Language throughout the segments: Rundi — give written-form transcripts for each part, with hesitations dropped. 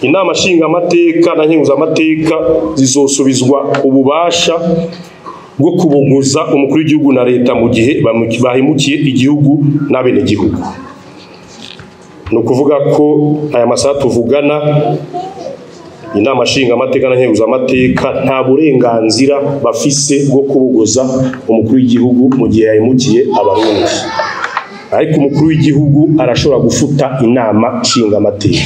Inama nshingamateka na nkenguzamateka zizosubizwa ububasha bwo kubogoza umukuru w'igihugu na leta mu gihe bahemukiye igihugu n'abenegihugu. Ni ukuvuga ko aya masaha tuvugana, inama nshingamateka na nkenguzamateka nta burenganzira bafise bwo kubogoza umukuru w'igihugu mu gihe yahemukiye Abarundi. Ariko umukuru w'igihugu arashobora gufuta inama nshingamateka.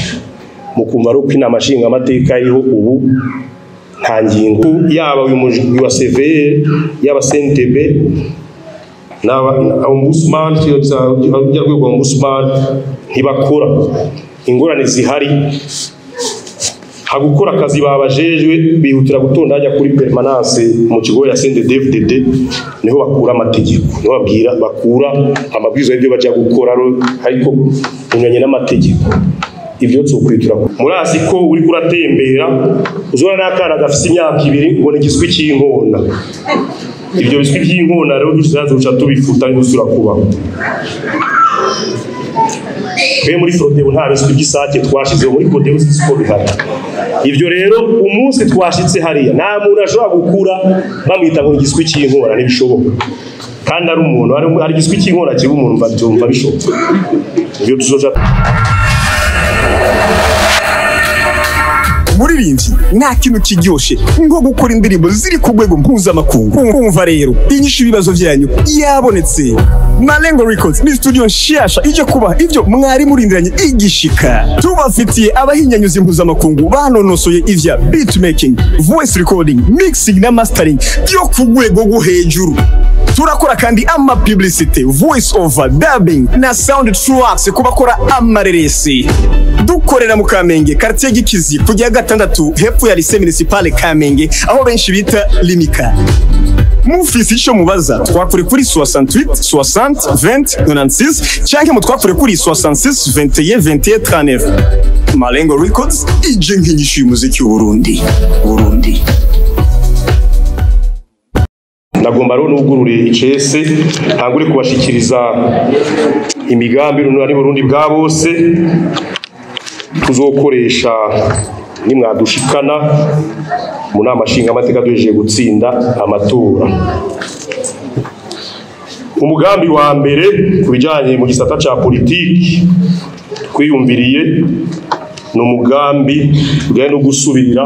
Mukumva ko inama nshingamateka iriho ubu nta ngingo, yaba uyu mujwi wa CVR, yaba CNTB n'aba ombudsman, rwego ombudsman ntibakora. Ingorane zihari hagukora akazi babajejwe, bihutira gutonda hajya kuri permanence mu kigo ya CNDD-FDD, niho bakura amategeko, niho babwira bakura amabwiriza y'ibyo bajya gukora, ariko unyanye n'amategeko. Ibyo tsokwitura murazi ko uri kuratembera uzora n'akana gafise imyaka 2 ngo ni igiswi cy'inkona. Ibyo biswi by'inkona rero dushaka tubifuta n'usura kubaho. Twe muri Frodebu nta biswi by'isake twashizeho, muri Frodebu siko bihari. Ibyo rero umunsi twashitse hariya nta muntu ashobora gukura bamwita ngo igiswi cy'inkona, ntibishoboka. Kandi ari umuntu ari igiswi cy'inkona kiba umuntu mva bishoboka. Ibyo tuzoja. Muririmbyi, nta kintu kiryoshe nko gukora indirimbo ziri ku rwego mpuzamakungu. Kumva rero inyishu ibibazo byanyu yabonetse. Malengo Records ni studio nshasha ije kubaha ibyo mwari murindiranye igishika. Tubafitiye abahinyanyuzi mpuzamakungu banonosoye ivya beatmaking, voice recording, mixing na mastering byo ku rwego rwo hejuru. Turakora kandi ama publicity, voice over, dubbing na sound tracks ku bakora amareresi. Dukorera mu Kamenge, quartier Gikizi, kujya gatandatu hepfo ya lycée municipale Kamenge, aho benshi bita Limika. Mufise ico mubaza, twakure kuri 68 60 20 96 canke mutwakure kuri 66 21 21 39. Malengo Records ije nk'inyishu y'umuziki w'Uburundi. Burundi. Nagomba rero nugurure icese ntangure kubashikiriza imigambi runani Burundi bwa bose tuzokoresha nimwadushikana mu nama nshingamateka duhejeje gutsinda amatora. Umugambi wa mbere kubijanye mu gisata ca politiki kwiyumviriye ni umugambi ujanye no gusubirira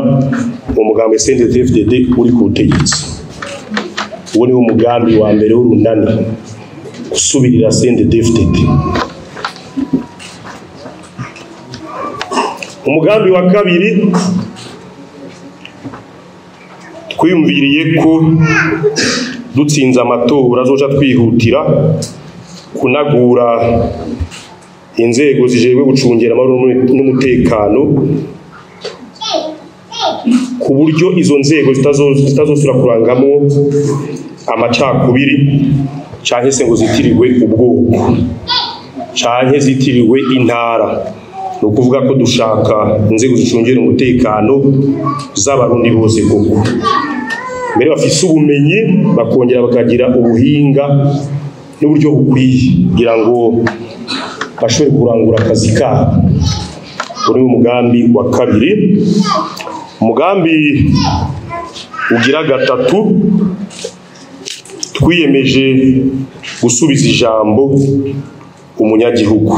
umugambi CNDD-FDD uri ku butegetsi. Uwo ni umugambi wa mbere w'urunani, gusubirira CNDD-FDD. Umugambi wa kabiri twiyumviriye ko dutsinze amatora azoca twihutira kunagura inzego zijejwe gucungera amahoro n'umutekano, ku buryo izo nzego zitazosubira kurangamo amacakubiri canke se ngo zitirirwe ubwoko canke zitirirwe intara. Ni ukuvuga ko dushaka inzego zicungera umutekano z'Abarundi bose koko, mbere bafise ubumenyi bakongera bakagira ubuhinga n'uburyo bukwiye kugira ngo bashobore kurangura akazi kabo. Uri umugambi wa kabiri. Umugambi ugira gatatu, twiyemeje gusubiza ijambo umunyagihugu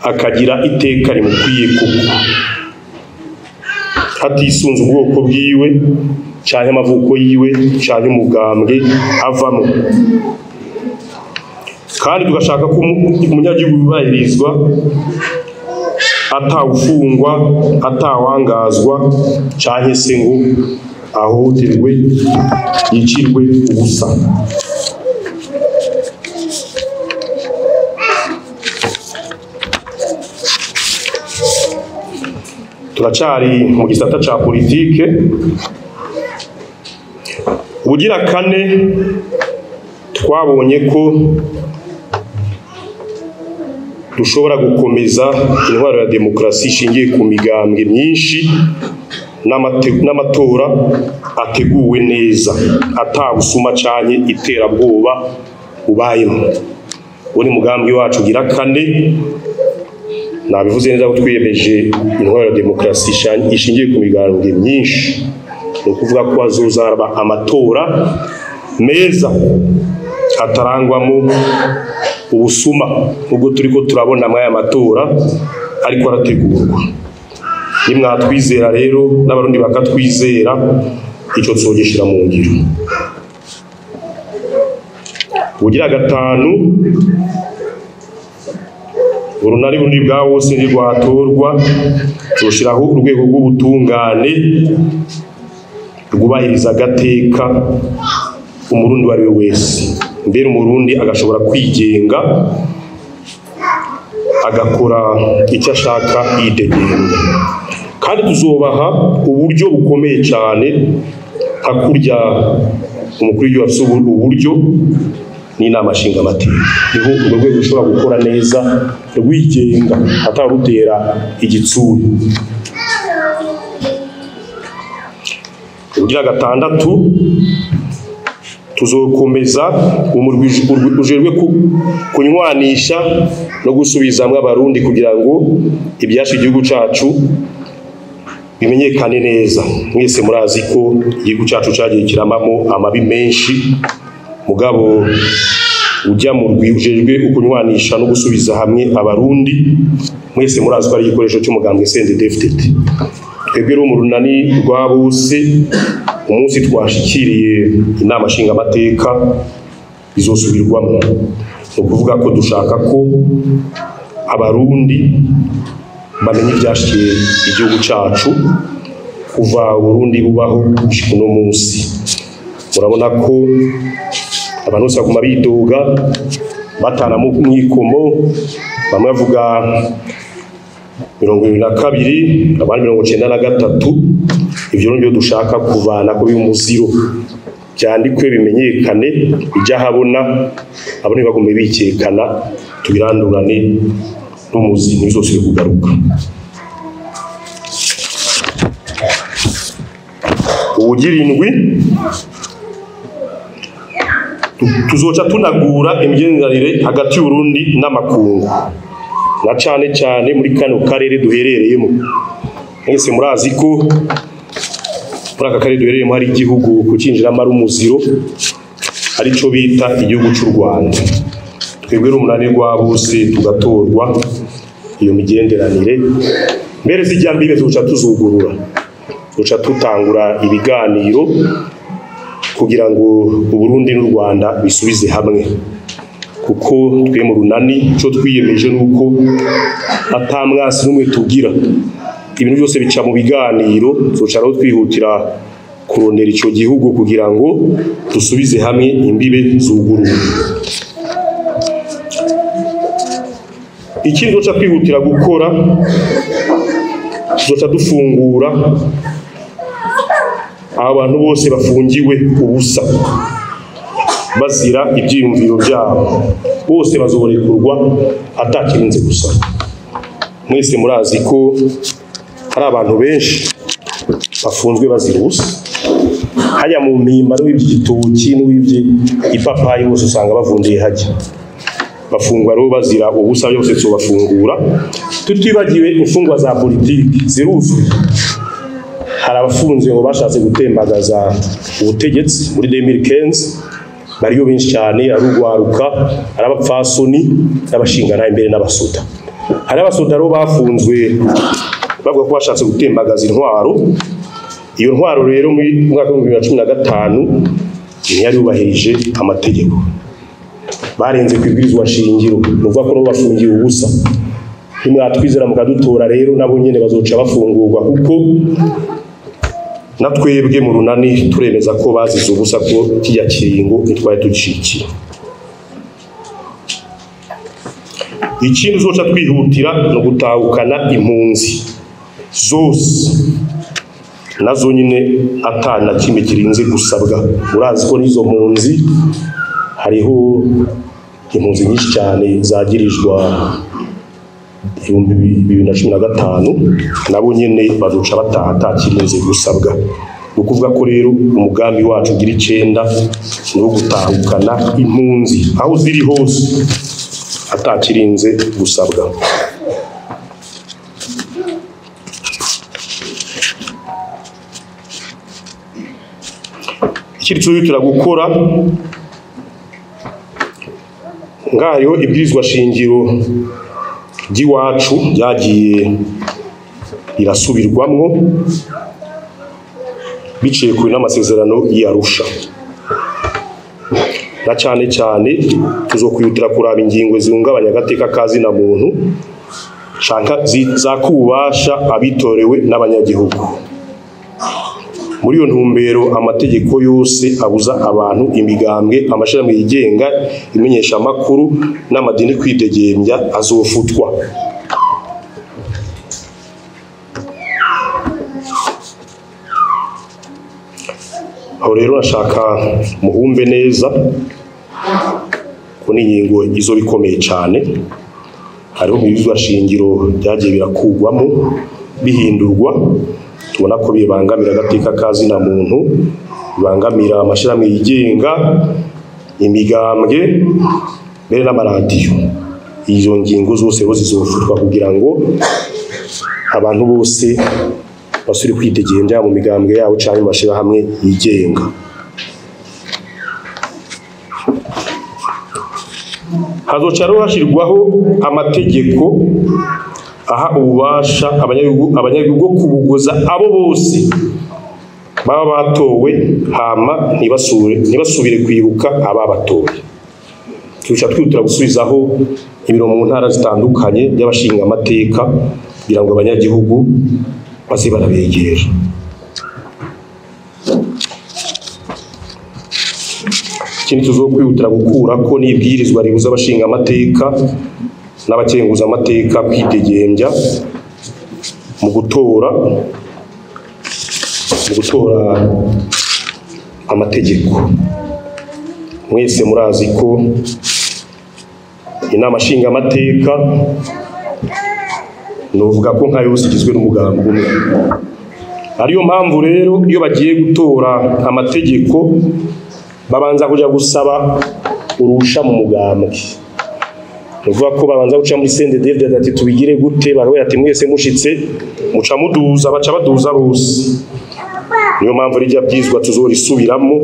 akagira iteka rimukwiye koko, hatisunze ubwoko bwiwe canke amavuko yiwe canke umugambwe avamo. Kandi tugashaka ko umunyagihugu yubahirizwa, atawufungwa, atawangazwa canke se ngo ahohoterwe yicirwe ubusa. Turacari mu gisata ca politike. Ubugira kane, twabonye ko dushobora gukomeza intwaro ya demokrasi ishingiye ku migambwe myinshi n'amatora ateguwe neza, atabusuma canke iterabwoba ubayemo. Uwo ni mugambi wacu ugira kane. Nabivuze neza ko twiyemeje intwaro ya demokarasi ishingiye ku migango myinshi, ni ukuvuga ko hazozaba amatora meza atarangwamo ubusuma ubwo turiko turabona muri aya matora ariko arategurwa. Nimwatwizera rero n'abarundi bakatwizera, ico tuzogishira mu ngiro. Ubugira gatanu, urunani bundi bwa wose ntirwatorwa, tuzoshiraho urwego rw'ubutungane rwubahiriza agateka umurundi uwo ari we wese, mbere umurundi agashobora kwigenga agakora icyo ashaka yidegemvya. Kandi tuzobaha uburyo bukomeye cyane, nka kurya umukuru w'igihugu afise uburyo n'inama nshingamateka, niho urwo rwego rushobora gukora neza rwigenga atarutera igitsure. Ubugira gatandatu, tuzokomeza umurwi ujejwe kunywanisha no gusubizamwo abarundi kugira ngo ibyashe igihugu cacu bimenyekane neza. Mwese murazi ko igihugu cacu cagiye kiramamo amabi menshi, mugabo ujya mu rwi ujejwe ukunywanisha no gusubiza hamwe abarundi, mwese murazi ko ari igikoresho cy'umugambwe CNDD-FDD. Twebwe rero mu runani rwa bose, umunsi twashikiriye inama nshingamateka izosubirwamo. Ni ukuvuga ko dushaka ko abarundi bamenye ibyashikiye igihugu cacu kuva Burundi bubaho gushika uno munsi. Murabona ko abantu bose baguma bidoga batana mu mwikomo, bamwe bavuga 72, abandi 93. Ivyo nivyo dushaka kuvana ko bimuziro, byandikwe bimenyekane, ijya habona abo ntibagume bikekana, tubirandurane n'umuzi ntibizosubire kugaruka. Ubugira indwi, tuzoca tunagura imigenderanire hagati y'Uburundi n'amakungu, na cane cane muri kano karere duherereyemo. Mwese murazi ko muri aka karere duherereyemo hari igihugu kucinjiramo ari umuziro, arico bita igihugu c'u Rwanda. Twebwe rero umunani rwa bose tugatorwa iyo migenderanire, mbere zijya mbibe tuzoca tuzugurura, tuzoca tutangura ibiganiro kugira ngo Uburundi n'u Rwanda bisubize hamwe. Kuko twe mu runani ico twiyemeje nuko atamwasi n'umwe tugira, ibintu byose bica mu biganiro. Tuzoca rero twihutira kurondera ico gihugu kugira ngo dusubize hamwe imbibe zuguruwe. Ikindi tuzoca twihutira gukora, tuzoca dufungura abantu bose bafungiwe ubusa bazira ibyiyumviro byabo, bose bazorekurwa atakirinze gusa. Mwese murazi ko hari abantu benshi bafunzwe bazira ubusa, hajya mu mpimba n'uwibye igitoki n'uwibye ipapayi, bose usanga bavundiye hajya bafungwa rero bazira ubusa, byose tubafungura. Tutibagiwe imfungwa za politiki ziruzuye. Hari abafunzwe ngo bashatse gutembagaza ubutegetsi muri 2015, bariyo benshi cyane, ari urwaruka, ari abapfasoni n'abashingana imbere n'abasoda. Hari abasoda rero bafunzwe bavuga ko bashatse gutembagaza intwaro. Iyo ntwaro rero mu mwaka wa 2015 ntiyari yubahirije amategeko, barenze ku ibwirizwa shingiro, ni ukuvuga ko nabo bafungiwe ubusa. Nimwatwizera mukadutora rero nabo nyene bazoca bafungurwa, kuko na twebwe mu runani turemeza ko bazize ubusa, ko kijya kiringo ntitwari ducikiye. Ikindi uzoca twihutira no gutahukana impunzi zose, nazo nyine atana kimwe kirinze gusabwa. Murazi ko n'izo mpunzi hariho impunzi nyinshi cyane zagirijwa 2015, nabo nyene bazoca bataha atakirinze gusabwa. Ni ukuvuga ko rero umugambi wacu ugira 9 ni uwo gutahukana impunzi aho ziri hose atakirinze gusabwa. Ikindi tuzihutira gukora ngayo ibwirizwa shingiro ry'iwacu ryagiye rirasubirwamwo biciye kuri n'amasezerano y'Arusha, na cyane cyane tuzokwihutira kuraba ingingo zihungabanya agateka ka zina muntu canka zakubasha abitorewe n'abanyagihugu. Muri iyo ntumbero amategeko yose abuza abantu imigambwe, amashirahamwe yigenga, imenyesha amakuru n'amadini kwidegembya azofutwa. Aho rero nashaka muhumbe neza ko n'ingingo izo bikomeye cyane. Hariho ibwirizwa shingiro byagiye birakugwamo bihindurwa, tubona ko bibangamira agateka ka zina muntu, bibangamira amashirahamwe yigenga, imigambwe mbere n'amaradiyo. Izo ngingo zose rero zizofutwa kugira ngo abantu bose basubire kwidegembya mu migambwe yabo canke mu mashirahamwe yigenga. Hazoca rero hashirwaho amategeko aha ububasha abanyagihugu bwo kubugoza abo bose baba batowe, hama ntibasubire kwibuka ababatoye. Tuca twihutira gusubizaho ibiro mu ntara zitandukanye by'abashinga amateka kugira ngo abanyagihugu baze barabegera. Ikindi tuzokwihutira gukura ko n'ibwirizwa ribuza abashinga amateka n'abakenguza amateka kwidegembya mu gutora amategeko. Mwese murazi ko inama nshinga amateka novuga ko nka yose igizwe n'umugambi umwe. Ariyo mpamvu rero iyo bagiye gutora amategeko babanza kuja gusaba urusha mu mugambwe. Nuvuga ko babanza guca muri CNDD-FDD ati tubigire gute, barabera ati mwese mushitse muca muduza, baca baduza bose. Niyo mpamvu rijya byizwa tuzorisubiramo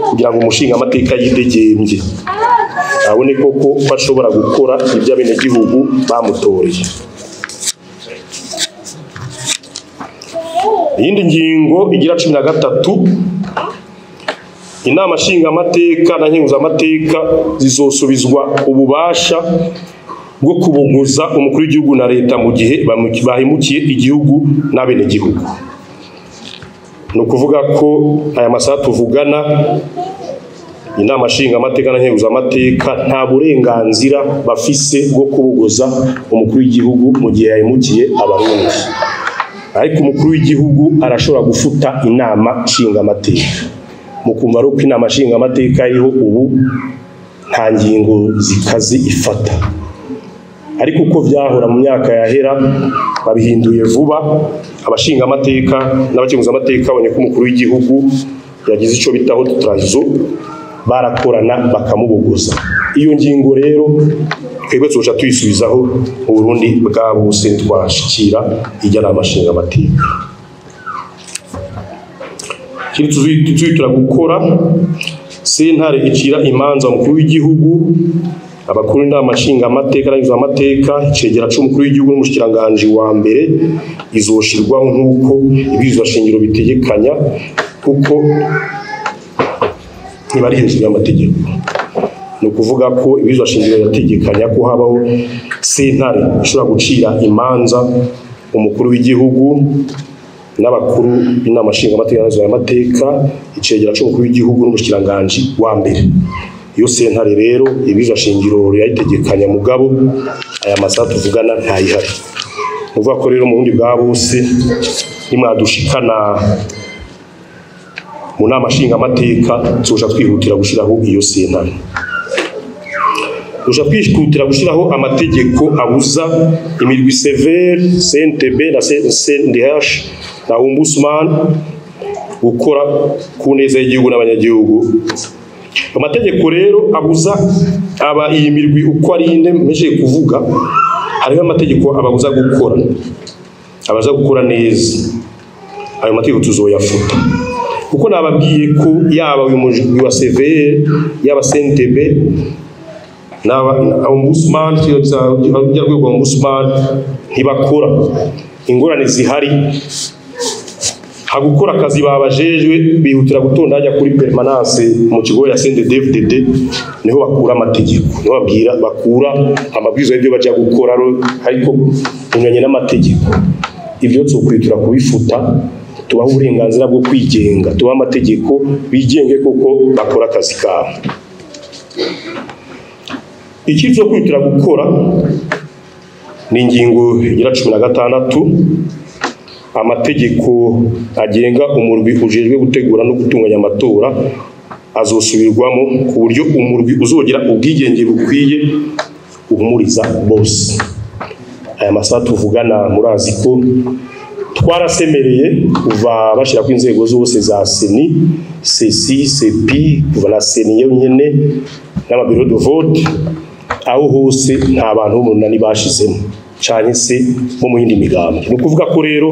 kugira ngo umushinga amateka yidegembye abone koko ko ashobora gukora ibyo abenegihugu bamutoreye. Iyindi ngingo igira 13, inama nshinga amateka na nkenguzamateka zizosubizwa ububasha bwo kubuguza umukuru w'igihugu na leta mu gihe bahemukiye igihugu n'abenegihugu. Ni ukuvuga ko aya masaha tuvugana inama nshinga amateka na nkenguzamateka nta burenganzira bafise bwo kubuguza umukuru w'igihugu mu gihe yahemukiye abarundi. Ariko umukuru w'igihugu arashobora gufuta inama nshinga amateka. Mukumva ko inama nshinga amateka iriho ubu nta ngingo zikazi ifata, ariko uko vyahora mu myaka yahera babihinduye vuba. Abashinga amateka n'abakenguza amateka babonye ko umukuru w'igihugu yagize ico bitaho transition, barakorana bakamubuguza. Iyo ngingo rero twebwe tuzoca tuyisubizaho mu Burundi bwa bose twashikira ijya n'amashinga amateka. Ikindi tuzihutira gukora, sentare icira imanza umukuru w'igihugu, abakuru inama nshinga amateka n'amateka, icegera c'umukuru w'igihugu n'umushikiranganje wa mbere izoshirwaho nk'uko ibwirizwa shingiro bitegekanya, kuko ntibari hejuru y'amategeko. Ni ukuvuga ko ibwirizwa shingiro birategekanya ko habaho sentare ishobora gucira imanza umukuru w'igihugu n'abakuru b'inama nshinga amateka n'amateka, icegera c'umukuru w'igihugu n'umushikiranganje wa mbere. Iyo sentare rero ibwirizwa shingiro yayitegekanya, mugabo aya masaha tuvugana ntayihari. Nuvuga ko rero mu bundi bwa bose nimwadushikana mu nama nshinga amateka tuzoca twihutira gushiraho iyo sentare. Tuzoca twihutira gushiraho amategeko abuza imirwi severe, CNTB na CNDH na Ombudsman gukora ku neza y'igihugu n'abanyagihugu. Amategeko rero abuza aba iyi mirwi uko ari ine mpejeje kuvuga, hariho amategeko ababuza gukora. Abaza gukora neza ayo mategeko tuzoyafuta, kuko nababwiye ko yaba uyu mujwi wa CVR, yaba CNTB, naba ombudsman, rwego ombudsman ntibakora. Ingorane zihari hagukora akazi babajejwe, bihutira gutonda hajya kuri permanence mu kigo ya CNDD-FDD, niho bakura amategeko, niho babwira bakura amabwiriza y'ibyo bajya gukora, ariko binyuranye n'amategeko. Ibyo tuzokwitura kubifuta, tubaha uburenganzira bwo kwigenga, tubaha amategeko bigenge koko bakora akazi kabo. Iki cyo kwitira gukora ni ingingo igira 16, amategeko agenga umurwi ujejwe gutegura no gutunganya amatora azosubirwamo ku buryo umurwi uzogira ubwigenge bukwiye uhumuriza bose. Aya masaha tuvugana murazi ko twarasemereye kuva bashira ku inzego zose za CENI, CECI, CEPI, kuva na CENI yonyene n'amabiro de vote, aho hose nta bantu b'umunani bashizemo cyane se bo mu yindi migambwe. Ni ukuvuga ko rero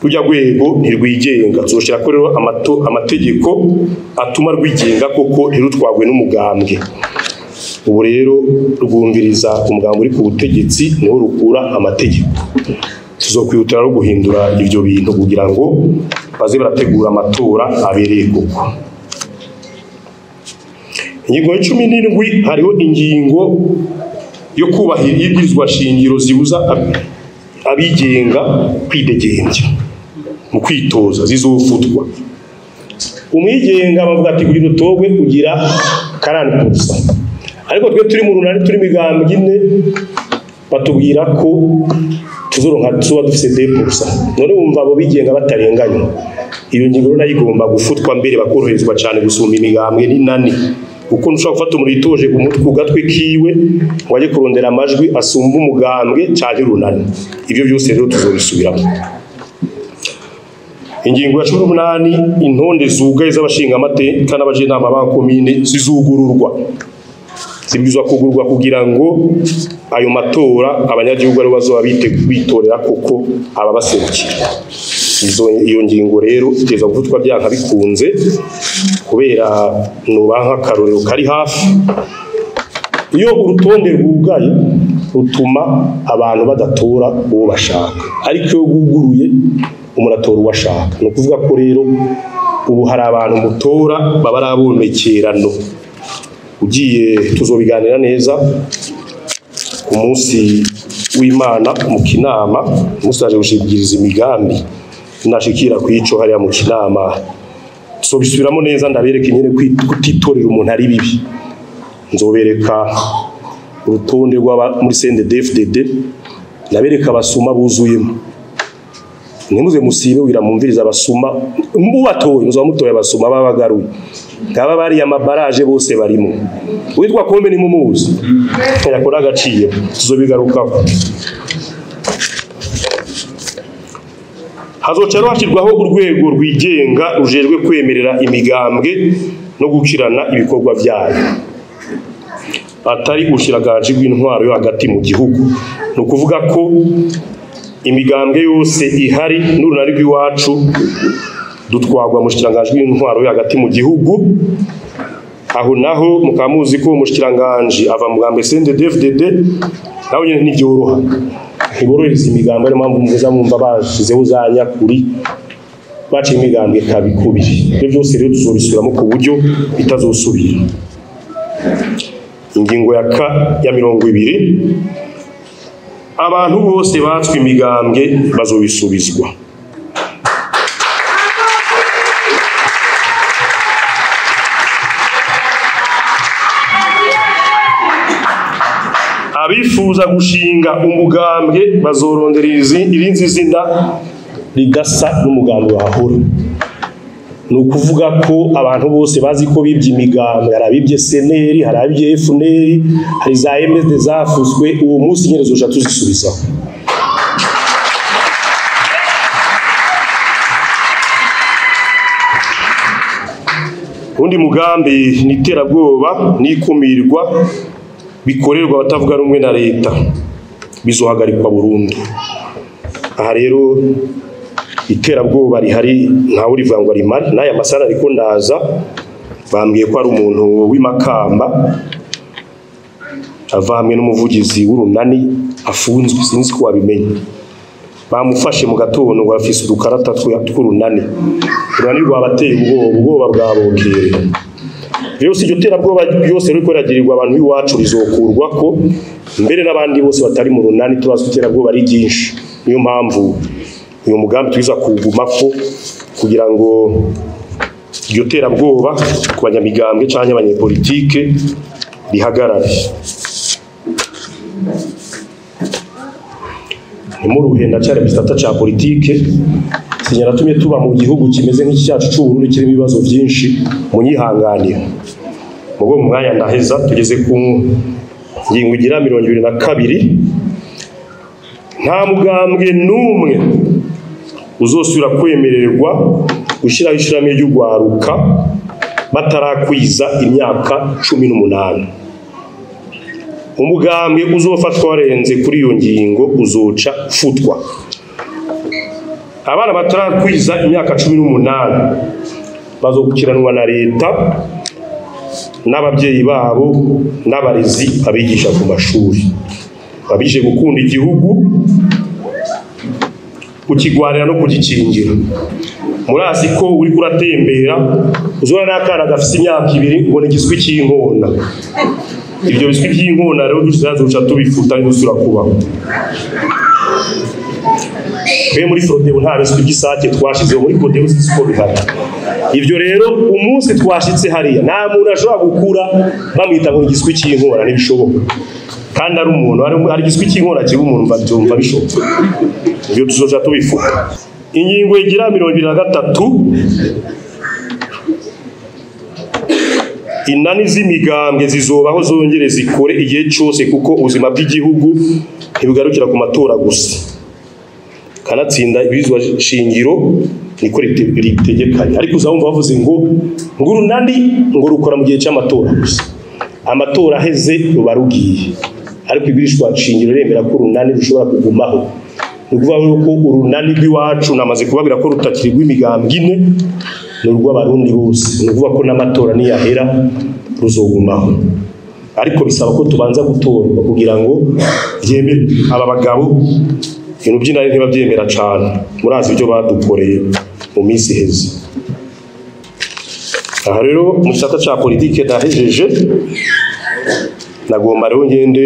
rujya rwego ntirwigenga, tuzoshira ko rero amategeko atuma rwigenga koko ntirutwagwe n'umugambwe. Ubu rero rwumviriza umugambwe uri ku butegetsi niho rukura amategeko. Tuzokwihutira no guhindura ivyo bintu kugira ngo baze barategura amatora abereye koko. Ingingo ya 17, hariho ingingo yo kubahiriza ibwirizwa shingiro zibuza abigenga kwidegembya mu kwitoza, zizofutwa. Umwigenga bavuga ati kugira utogwe ugira 40%, ariko twe turi mu runani turi migambwe ine batubwira ko tuzoronka tuba dufise 2%. None wumva abo bigenga batarenganywa. Iyo ngingo nayo igomba gufutwa mbere bakoroherezwa cyane gusumba imigambwe n'inani, kuko ntushobora gufata umuntu yitoje ku mutwe gatwe kiwe ngo ajye kurondera amajwi asumba umugambwe cyane runani. Ibyo byose rero tuzobisubiramo. Ingingo ya 18, intonde zugaye z'abashinga amateka n'abajenama ba komine zizugururwa, zibwirizwa kugurwa kugira ngo ayo matora abanyagihugu ari bazoba bitorera koko ababaserukira. Iyo ngingo rero iteza gufutwa byanka bikunze, kubera nubanka akarorero kari hafi. Iyo urutonde rwugaye rutuma abantu badatora uwo bashaka, ariko iyo rwuguruye umuntu atora uwo ashaka. Ni ukuvuga ko rero ubu hari abantu mutora baba ari abomekerano. Ugiye tuzobiganira neza ku munsi w'Imana mu Kinama, musaje gushikiriza imigambi nashikira kwico hariya mu Kinama. Tuzobisubiramo neza, ndabereka ingene kutitorera umuntu ari bibi. Nzobereka urutonde rw'aba muri CNDD-FDD, ndabereka abasuma buzuyemo. Ntimuze musibe kugira mumvirize abasuma mubatoye, muzoba mutoye abasuma babagaruye. Ngaba bari amabaraje bose barimo. Witwa Kombe ni mumuzi. Yakora agaciye, tuzobigarukaho. Hazoca hashyirwaho urwego rwigenga rujejwe kwemerera imigambwe no gukirana ibikorwa byayo, atari ubushiragaji bw'intwaro yo hagati mu gihugu. Ni ukuvuga ko imigambwe yose ihari n'urunani rw'iwacu dutwagwa mu bushikiranganje bw'intwaro yo hagati mu gihugu. Aho naho mukamuzi ko umushikiranganje ava mu mugambwe CNDD-FDD, naho nyene ntivyoroha, ntiborohereza imigambwe. Ariyo mpamvu muza mwumva bashizeho za nyakuri, baciye imigambwe kabikubiri. Ibyo byose rero tuzobisubiramo ku buryo bitazosubira. Ingingo ya 20, abantu bose batswe imigambwe bazobisubizwa. Abifuza gushinga umugambwe bazorondera irindi zina ridasa n'umugambwe wahora. Ni ukuvuga ko abantu bose bazi ko bibye imigambwe, hari abibye seneri, hari abibye FNL, hari za MSD zafuswe, uwo munsi nyene zoca tuzisubizaho. Undi mugambi ni iterabwoba n'ikumirwa bikorerwa abatavuga rumwe na leta, bizohagarikwa burundu. Aha rero iterabwoba rihari ntawe urivuga ngo arimare. N'aya masana ariko ndaza bambwiye ko ari umuntu w'imakamba ava hamwe n'umuvugizi w'urunani afunzwe, sinzi ko wabimenye. Bamufashe mu gatondo ngo afise udukarata tw'urunani. Urunani rwabateye ubwoba, ubwoba bwabokere. Byose iryo terabwoba byose riko ragirirwa abantu b'iwacu rizokurwa ko mbere n'abandi bose batari mu runani tubazi iterabwoba ari ryinshi. Niyo mpamvu uyu mugambi twiza kugumako kugira ngo iryo terabwoba ku banyamigambwe canke abanyepolitike rihagarare. Ntimuruhe cyane gisata ca politike sinyaratumye tuba mu gihugu kimeze nk'iki cyacu c'u Burundi kirimo ibibazo byinshi, munyihanganira. Mugo mu mwanya ndaheza tugeze ku ngingo igira 22. Nta mugambwe n'umwe uzosubira kwemererwa gushyiraho ishirahamwe ry'urwaruka batarakwiza imyaka 18. Umugambwe uzofatwa warenze kuri iyo ngingo uzoca futwa. Abana batarakwiza imyaka 18 bazogukiranwa na leta n'ababyeyi babo n'abarezi abigisha ku mashuri, babije gukunda igihugu, kukigwanira no kugikingira. Murazi ko uri kuratembera uzora n'akana gafise imyaka 2 ngo ni igiswi cy'inkona. Ibyo biswi by'inkona rero duzazoca tubifuta n'usura kubaho. Twe muri Frodebu nta biswi by'isake twashizeho, muri Frodebu siko bihari. Ibyo rero umunsi twashitse hariya nta muntu ashobora gukura bamwita ngo igiswi cy'inkona, ntibishoboka. Kandi ari umuntu ari igiswi cy'inkona kiba umuntu mva bishoboka. Ibyo tuzoca tubifuta. Ingingo igira 23, inani z'imigambwe zizobaho zongere zikore igihe cyose, kuko ubuzima bw'igihugu ntibugarukira ku matora gusa. Kanatsinda ibizwa shingiro niko ritegekanye. Ariko uzabumva bavuze ngo urunani ngo rukora mu gihe cy'amatora gusa, amatora aheze ruba rugiye. Ariko ibirishwa shingiro remera ko urunani rushobora kugumaho. Ni ukuvuga ko urunani rw'iwacu namaze kubabwira ko rutakiri rw'imigambwe ine, ni urw'abarundi bose. Ni ukuvuga ko n'amatora niyahera ruzogumaho, ariko bisaba ko tubanza gutorwa kugira ngo byemere. Aba bagabo ibintu by'inari ntibabyemera cyane, murazi ibyo badukoreye mu minsi iheze. Aha rero mu gisata cya politike ndahejeje, nagomba rero ngende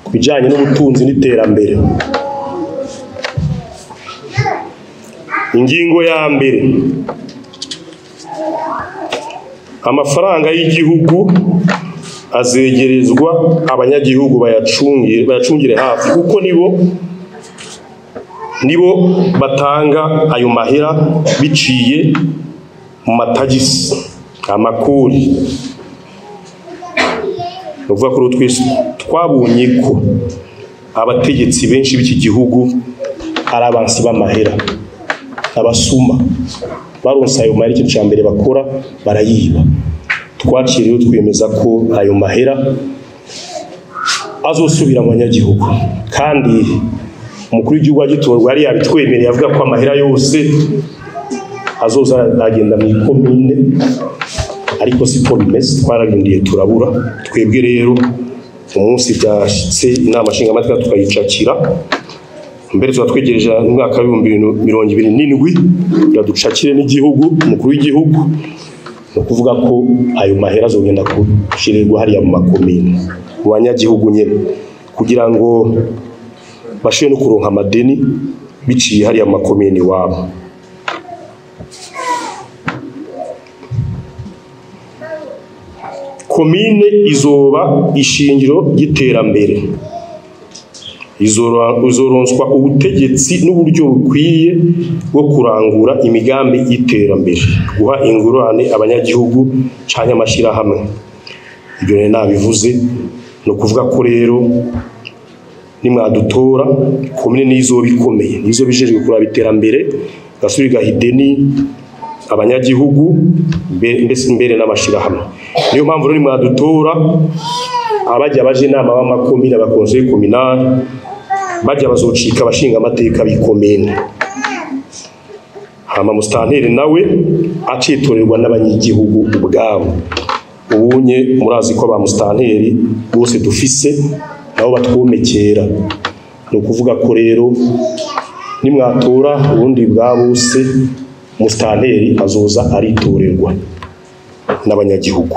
ku bijyanye n'ubutunzi n'iterambere. Ingingo ya mbere, amafaranga y'igihugu azegerezwa abanyagihugu bayacungire hafi, kuko nibo batanga ayo mahera biciye mu matagisi, amakori. Nuvuga ko twese twabonye ko abategetsi benshi b'iki gihugu ari abansi b'amahera, abasuma. Baronse ayo mahera, ikintu cya mbere bakora barayiba. Twaciye rero twemeza ko ayo mahera azosubira mu banyagihugu, kandi umukuru w'igihugu agitorwa yari yabitwemereye avuga ko amahera yose azoza agenda mu ikomine, ariko siko bimeze. Twararindiye turabura. Twebwe rero umunsi byashitse inama nshingamateka tukayicakira, mbere tuba twegereje umwaka w'ibihumbi 2027 kugira ducakire n'igihugu, umukuru w'igihugu. Ni ukuvuga ko ayo mahera azogenda gushirirwa hariya mu makomine, mu banyagihugu nyene, kugira ngo bashobore no kuronka amadeni biciye hariya mu makomine iwabo. Komine izoba ishingiro ry'iterambere, izoronswa ubutegetsi n'uburyo bukwiye bwo kurangura imigambi y'iterambere, guha ingurane abanyagihugu canke amashirahamwe. Ibyo rero nabivuze. No kuvuga ko rero nimwadutora komine nizo bikomeye, nizo bijejwe kuraba iterambere, gasubira ideni abanyagihugu mbese mbere n'amashirahamwe. Niyo mpamvu rero nimwadutora abajya baje inama b'amakomine, abakonseye communal, Bajya bazocika abashinga amateka b'ikomine. Hama mustanteri nawe acitorerwa n'abanyagihugu ubwabo. Ubunye murazi ko ba mustanteri bose dufise nabo batwomekera. Ni ukuvuga ko rero nimwatora ubundi bwa bose mustanteri azoza aritorerwa n'abanyagihugu.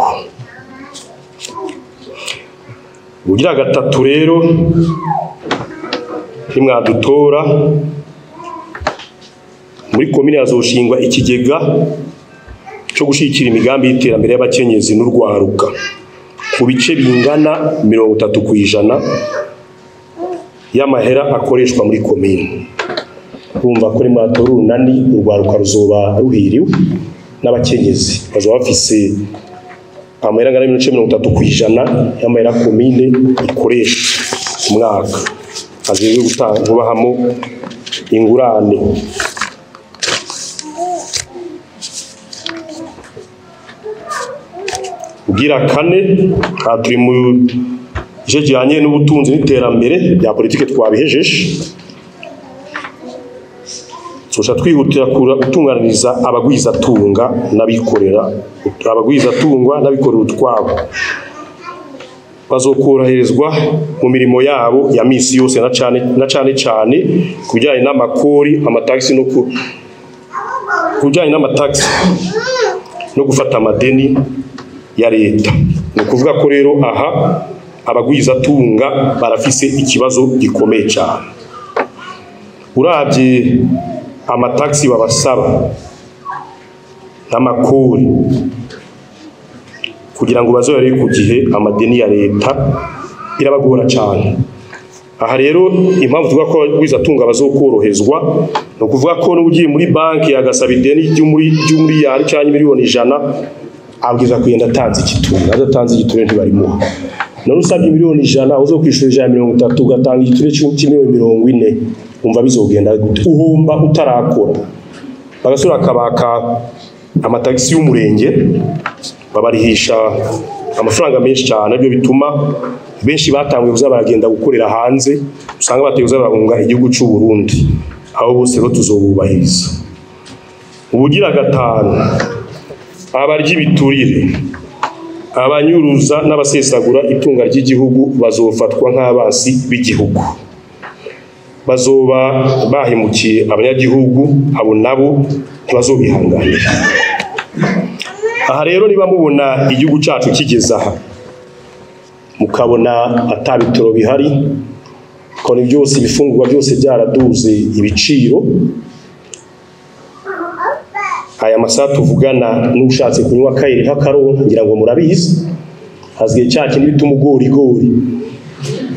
Ugira gatatu rero nimwadutora muri komine hazoshingwa ikigega cyo gushikira imigambi y'iterambere y'abakenyezi n'urwaruka ku bice bingana 30% y'amahera akoreshwa muri komine. Urumva ko nimwatora urunani urwaruka ruzoba ruhiriwe n'abakenyezi bazoba bafise amahera angana n'ibice 30% y'amahera komine ikoresha umwaka, aziwe gutanga ingurane. Ugira kane turi mu bijanye n'ubutunzi n'iterambere bya politike twabihejeje. Tuca twihutira gutunganiriza abagwizatunga n'abikorera, abagwizatungwa n'abikorera utwabo bazokoroherezwa mu mirimo yabo ya misi yose na cane cane kubijanye n'amakori, amataxi no kubijanye n'amataxi no gufata amadeni ya leta. Ni ukuvuga ko rero aha abagwizatunga barafise ikibazo gikomeye cyane. Uravye amataxi babasaba n'amakori kugira ngo bazoyare ku gihe amadeni ya leta irabagora cyane. Aha rero impamvu tuvuga ko abagwizatunga bazokorohezwa no kuvuga ko n'ugiye muri banki agasaba ideni ry'umuriyari cyangwa miliyoni 100 abwiza kugenda atanze igiture, adatanze igiture ntibarimuha. None usabye miliyoni 100 uzokwishura 130 ugatanga igiture cy'imiliyoni 40, umva bizogenda gute? Uhomba utarakora. Bagasura kabaka amatagisi y'umurenge babarihisha amafaranga menshi cyane, byo bituma benshi batanguye kuza baragenda gukorera hanze, usanga bateye kuza barahunga igihugu cy'u Burundi. Aho bose rero tuzobubahiriza. Ubugira gatanu, abarya ibiturire, abanyuruza n'abasesagura itunga ry'igihugu bazofatwa nk'abasi b'igihugu, bazoba bahemukiye abanyagihugu, abo nabo ntibazobihanganira. Aha rero niba mubona igihugu cyacu kigeze aha, mukabona atabitoro bihari, kone byose ibifungurwa byose byaraduze ibiciro, aya masaha tuvugana n'ushatse kunywa kayiri nk'akaro ngira ngo murabizi, haziye cya kintu bita umugorigori.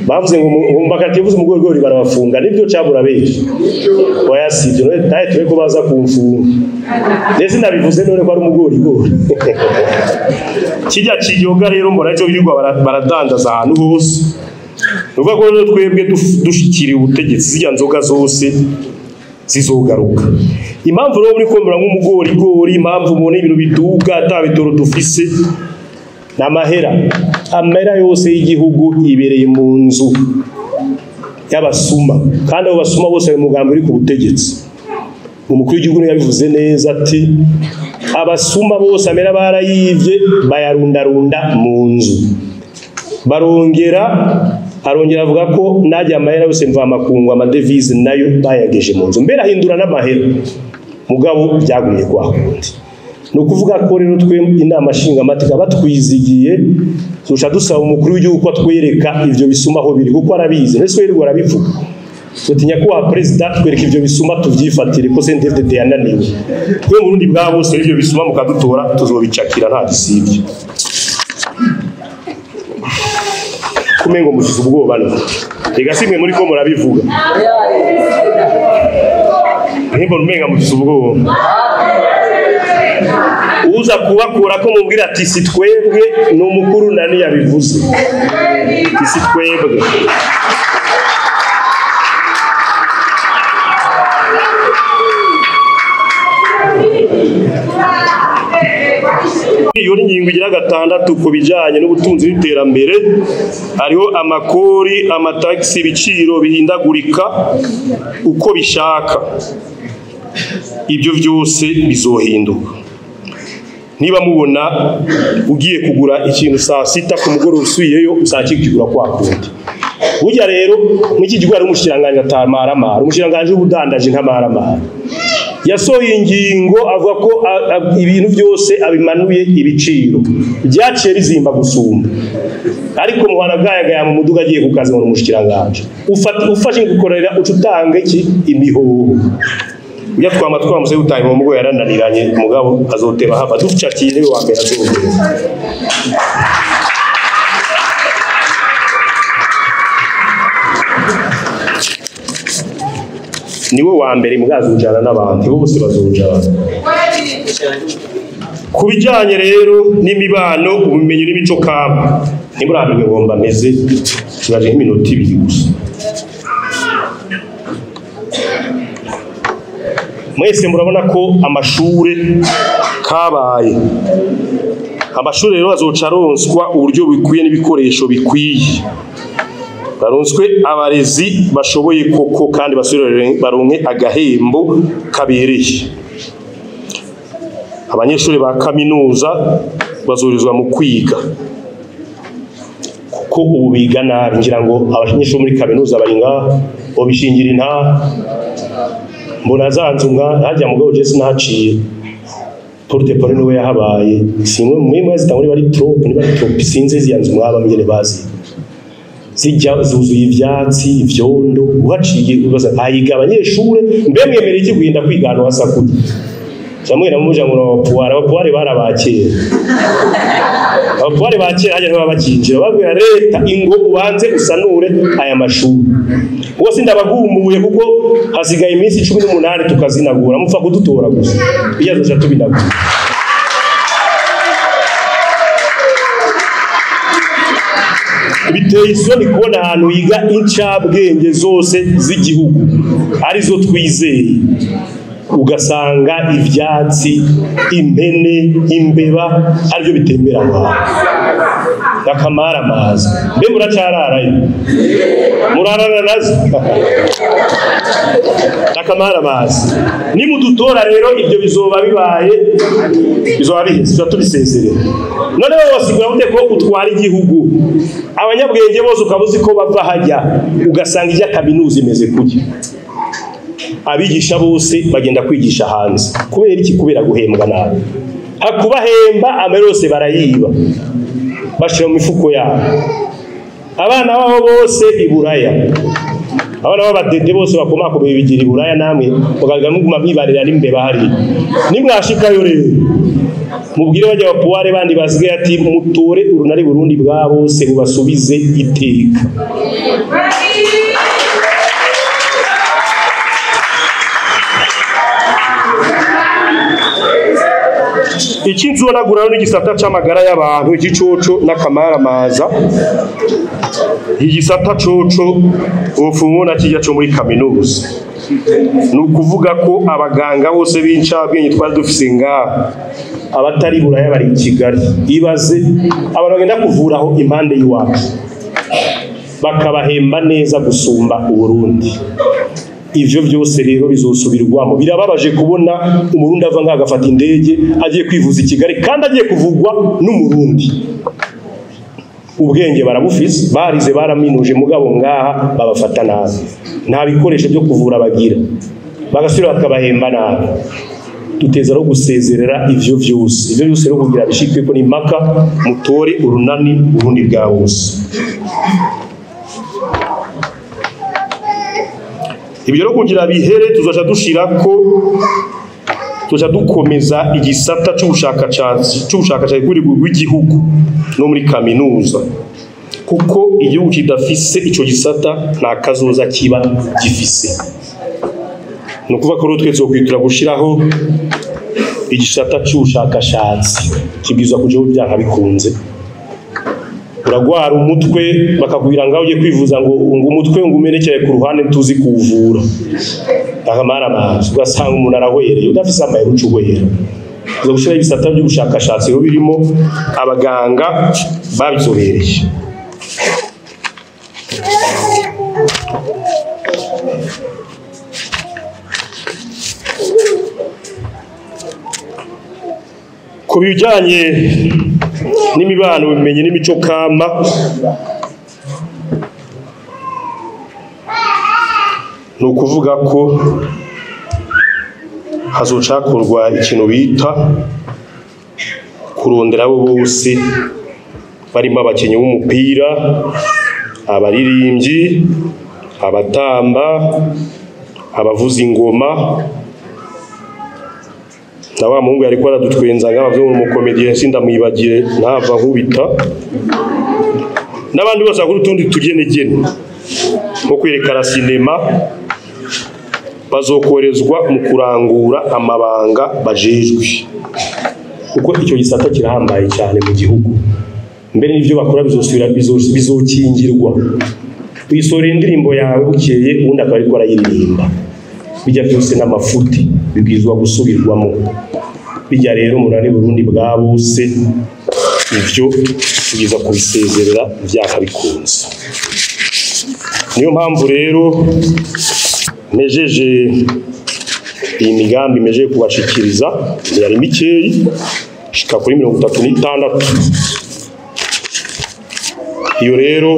Bavuze ngo mbakati yavuze umugorigori barabafunga, nibyo cyabura benshi. Oya sivyo, none taye twe ko baza kumfunga. Ndetse nabivuze none ko ari umugorigori. Kijya kiyoga rero mbona cyo birirwa baradandaza ahantu hose. Nuvuga ko rero twebwe dushikiriye ubutegetsi zijya nzoga zose zizogaruka. Impamvu rero muri kombura nk'umugorigori, impamvu mubona ibintu biduga atabitoro dufise n'amahera, amahera yose y'igihugu ibereye mu nzu y'abasuma, kandi abo basuma bose bari mu mugambi uri ku butegetsi. Umukuru w'igihugu yabivuze neza ati abasuma bose amahera barayivye bayarundarunda mu nzu. Barongera arongera avuga ko najya amahera yose mva makungu amadevize nayo bayageje mu nzu, mbere ahindura n'amahera, mugabo byagumye kwa kundi. No kuvuga ko rero twe inama nshinga amateka batwizigiye tuca dusaba umukuru w'igihugu ko atwereka ivyo bisuma aho biri, kuko arabizi, nese yirirwa arabivuga. Tutinya ko wa president twereka ivyo bisuma tuvyifatire ko CNDD-FDD yananiwe. Twe mu Burundi bwa bose ivyo bisuma mukadutora tuzobicakira nta gisivye. Kumengo mushize ubwoba no. Ega simwe muri ko murabivuga. Nimbo rumenga mushize ubwoba. Uza kubakura ko mubwira ati si twebwe no mukuru nani yabivuze. Si twebwe. iyo ni ingingo igira gatandatu ku bijanye n'ubutunzi n'iterambere. Hariho amakori, amataxi, ibiciro bihindagurika uko bishaka. Ibyo byose bizohinduka. Niba mubona ugiye kugura ikintu saa sita ku mugoroba usubiyeyo usakigura kwa kundi. Burya rero mw'iki gihugu hari umushiranganje atamaramara, umushiranganje w'ubudandaji ntamaramara. Yasohoye ingingo avuga ko ibintu byose abimanuye ibiciro byaciye bizimba gusumba. Ariko muhana bwayagaya mu muduga agiye ku kazi ngo umushiranganje ufashe gukorera ucutanga iki imihoho. Ujya twama twamuse utaye mu mugo yarananiranye mugabo azoteba hava ducatiye niwe wa mbere azogera. Niwe wa mbere mugazujana n'abandi bose bazujana. Kubijanye rero n'imibano, ubumenyi n'imico kama, ntimurambirwe ngomba meze kibaje nk'iminota ibiri gusa. Mwese murabona ko amashure kabaye. Amashure rero azoca aronswa uburyo bikwiye n'ibikoresho bikwiye. Baronswe abarezi bashoboye koko kandi basubire baronke agahembo kabereye. Abanyeshuri ba kaminuza bazorizwa mu kwiga, kuko ubu biga nabi. Ngira ngo abanyeshuri muri kaminuza bari ngaha obishingira inta mbona zanzunga hajya mugabo je sinaciye. Porte parole niwe yahabaye, simwe mwe zitanguri bari trop ni bari trop sinzi ziyanzu mwaba mugene bazi zijya zuzuye ivyatsi ivyondo uhaciye ubaza ayiga abanyeshure mbe mwemere iki kugenda kwigana wasakuye cyamwe namuja ngo abapuware abapuware barabakera abapuware bakera hajya ntibabakinjira babwira leta ingo ubanze usanure aya mashuri. Ubwo sindabagumuye kuko hasigaye iminsi 18 tukazinagura mupfa kudutora gusa iyazoja tubinagura. Biteye isoni kubona ahantu yiga incabwenge zose z'igihugu arizo twizeye, ugasanga ivyatsi, impene, imbeba aribyo bitembera ngaho. Akamara amazi mbe muracararayo murarana nazo akamara amazi. Nimudutora rero ibyo bizoba bibaye, bizoba biheze tubisezerera. None wowe wasigura ute ko utwara igihugu abanyabwenge bose ukabuzi ko bava hajya, ugasanga ijya kaminuza imeze kujya, abigisha bose bagenda kwigisha hanze kubera iki? Kubera guhembwa nabi. Hakubahemba amerose barayiba bashira mu mifuko yabo. Abana babo bose iburaya, abana b'abadede bose bakomakomeye bigira iburaya, namwe mugaga muguma mwibarira n'imbeba hari. Nimwashikayo rero mubwire bajya bapuware bandi basigaye ati mutore urunari Burundi bwa bose mubasubize iteka. Ikinzonagura n'igisata c'amagara y'abantu, igicoco n'akamaramaza. Igisata coco ubufumu na kijya co muri kaminuza. Ni ukuvuga ko abaganga bose b'incabwenge twari dufise ngaha abatari buraya bari i Kigali. Ibaze abantu bagenda kuvuraho impande y'iwacu bakabahemba neza gusumba Uburundi. Ivyo byose rero bizosubirwamo. Birababaje kubona umurundi ava ngaha agafata indege agiye kwivuza i Kigali kandi agiye kuvugwa n'umurundi. Ubwenge barabufise, barize baraminuje, mugabo ngaha babafata nabi. Nta bikoresho byo kuvura bagira, bagasubira bakabahemba nabi. Duteza no gusezerera ivyo vyose. Ivyo byose rero kugira bishikwe ko ni impaka, mutore urunani Burundi bwa bose. Ibyo rero kugira bihere tuzoca dushirako, tuzoca dukomeza igisata c'ubushakashatsi kuri rw'igihugu no muri kaminuza, kuko igihugu kidafise ico gisata nta kazoza kiba gifise. Ni ukuvuga ko rero twe tuzokwitura gushiraho igisata c'ubushakashatsi kibwirizwa kujaho byanka bikunze. Uragwara umutwe bakakubwira ngaho ugiye kwivuza ngo umutwe ngo umenekere ku ruhande tuzi kuvura, akamara amazi, ugasanga umuntu arahwereye udafise amahera uca uhwera. Tuza gushiraho ibisata by'ubushakashatsi rero birimo abaganga babizobereye. Ku bijyanye n'imibano, ubumenyi n'imico kama, ni ukuvuga ko hazocakorwa ikintu bita kurondera abo bose barimo abakinnyi b'umupira, abaririmbyi, abatamba, abavuza ingoma, na wa muhungu yariko aradutwenza nk'abavyo mu mukomediye sindamwibagire ntava nkubita, n'abandi bose bakora utundi tugenegene nko kwerekana sinema, bazokorezwa mu kurangura amabanga bajejwe, kuko icyo gisata kirahambaye cyane mu gihugu. Mbere n'ivyo bakora bizosubira bizokingirwa. Uyisorera indirimbo yawe bukeye ubundi akaba ariko arayiririmba, bijya byose n'amafuti bibwirizwa gusubirwamo. Bijya rero murane Burundi bwa bose, ivyo tugeza kubisezerera vyakabikunze. Niyo mpamvu rero mejeje iyi migambi mejeje kubashikiriza, yari mikeyi shika kuri 36. Iyo rero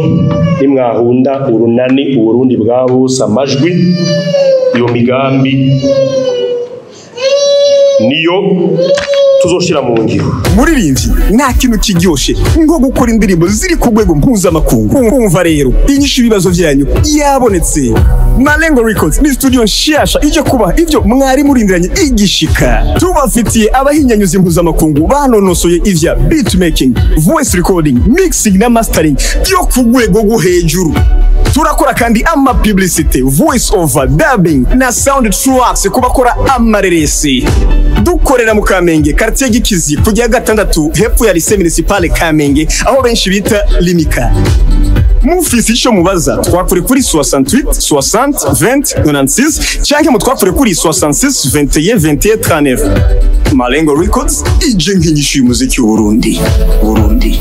nimwahunda urunani Uburundi bwa bose amajwi, iyo migambi niyo tuzoshira mu ngiro. Muririmbyi, nta kintu kiryoshe nko gukora indirimbo ziri ku rwego mpuzamakungu. Kumva rero inyishu ibibazo vyanyu yabonetse. Malengo Records ni studio nshasha ije kubaha ivyo mwari murindiranye igishika. Tubafitiye abahinyanyuzi mpuzamakungu banonosoye ivya beatmaking, voice recording, mixing na mastering byo ku rwego rwo hejuru. Turakora kandi ama publicity, voice over, dubbing na sound tracks ku bakora amareresi. Dukorera mu Kamenge, quartier Gikizi, kujya gatandatu hepfo ya lycée municipale Kamenge, aho benshi bita Limika. Mufise ico mubaza twakure kuri 68 60 20 96 canke mutwakure kuri 66 21 21 39. Malengo Records ije nk'inyishu y'umuziki w'Uburundi. Burundi.